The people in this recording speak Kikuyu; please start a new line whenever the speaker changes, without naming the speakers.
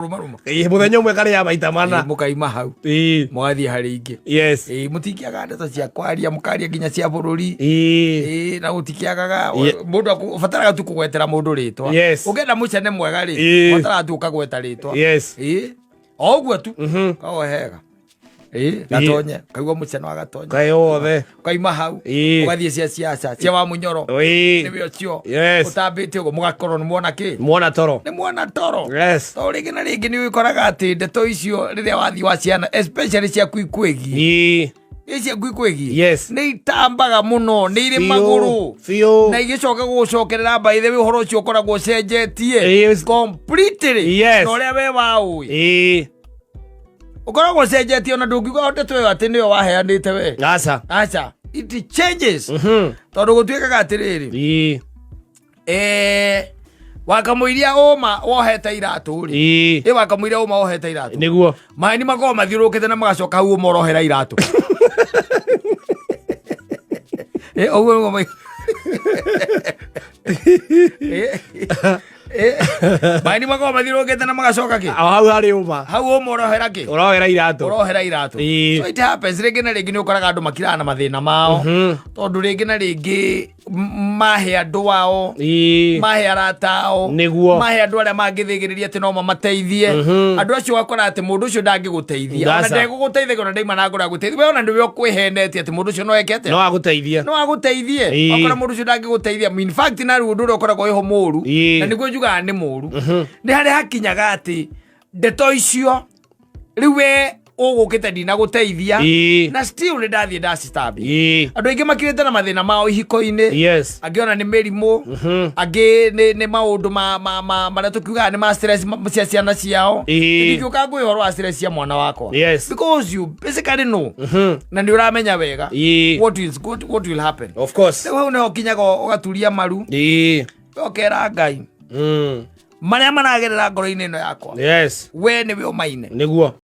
Rũmarũma.
Ĩĩ, mũthenya ũmwe karĩa maita mana.
Ĩĩ, mũkaima hau. Mũgathiĩ harĩ ingĩ. Ĩĩ, mũtingĩaga ndeto cia kwaria, mũkaria nginya cia bũrũri. Ĩĩ, na gũtikĩagaga. Mũndũ ũbataraga tu kũgwetera mũndũ rĩtwa. Ũngĩenda mũcene mwega rĩ, ũbataraga tu ũkagweta rĩtwa. Ĩĩ, o ũguo tu. Kaohega. Ĩĩ, gatonye kaigua mũcene wa gatonye.
Kaĩ wothe.
Ũkaima hau. Ũgathiĩ cia ciaca cia wa mũnyoro. Nĩwe ũcio. Ũtambĩte ũguo mũgakorwo nĩ mwona kĩ.
Mwona toro.
Nĩ mwona toro. Tondũ rĩngĩ na rĩngĩ nĩ ũkoraga atĩ ndeto icio rĩrĩa wathiĩ wa ciana, especially ciaku ikwĩgiĩ. Ĩ, ciaku ikwĩgiĩ. Nĩ itambaga mũno, nĩ irĩ magũrũ.
Biũ.
Na igĩcoka gũgũcokerera, by the way, ũhoro ũcio ũkoragwo ũcenjetie completely na ũrĩa we waũĩ. Ũkoragwo ũcenjetie, ona ndũngiuga ndeto ĩyo atĩ nĩyo waheanĩte we.
Aca.
Aca, it changes. Tondũ gũtuĩkaga atĩrĩrĩ, wakamũiria ũma wohete iratũ rĩ, ĩ wakamũiria ũma wohete iratũ, maĩ makoragwo mathiũrũrũkĩte na magacoka hau ũma ũrohera iratũ. Ĩ, ũguo nĩguo ĩ, maĩ makoragwo mathiũrũrũkĩte na magacoka kĩ?
O hau harĩ ũma.
Hau ũma ũrohera kĩ?
Ũrohera iratũ.
Ũrohera iratũ. So it happens, rĩngĩ na rĩngĩ nĩ ũkoraga andũ makiraga na mathĩna mao, tondũ rĩngĩ na rĩngĩ mahe andũ ao, mahe arata ao, mahe andũ arĩa mangĩthĩgĩrĩria atĩ no mamateithie. Andũ acio ũgakora atĩ mũndũ ũcio ndangĩgũteithia, ona
Ndaca.
ndegũgũteithagia, ona ndaima na ngoro ya gũteithia we, ona nĩwe ũkwĩhenetie atĩ mũndũ ũcio no eke atĩa.
No agũteithie.
No agũteithie. Wakora mũndũ ũcio ndangĩgũteithia. In fact, na rĩu ũndũ ũrĩa ũkoragwo wĩho mũru, na nĩguo njugaga nĩ mũru, nĩ harĩa hakinyaga atĩ ndeto icio rĩu we ũgũkĩte ndinagũteithia, na still nĩ ndathiĩ ndacitambia. Andũ aingĩ makirĩte na mathĩna mao ihiko-inĩ. Angĩ ona nĩ mĩrimũ, angĩ nĩ maũndũ marĩa tũkiugaga nĩ ma stress cia ciana ciao. Ndingĩũka ngwĩ ũhoro wa stress cia mwana wakwa, because you basically know, na nĩ ũramenya wega what is what, what will happen.
Of course.
Rĩu hau nĩho ũkinyaga ũgaturia maru, ũkera Ngai marĩa maragerera ngoro-inĩ ĩno yakwa, we nĩwe ũmaine.
Nĩguo.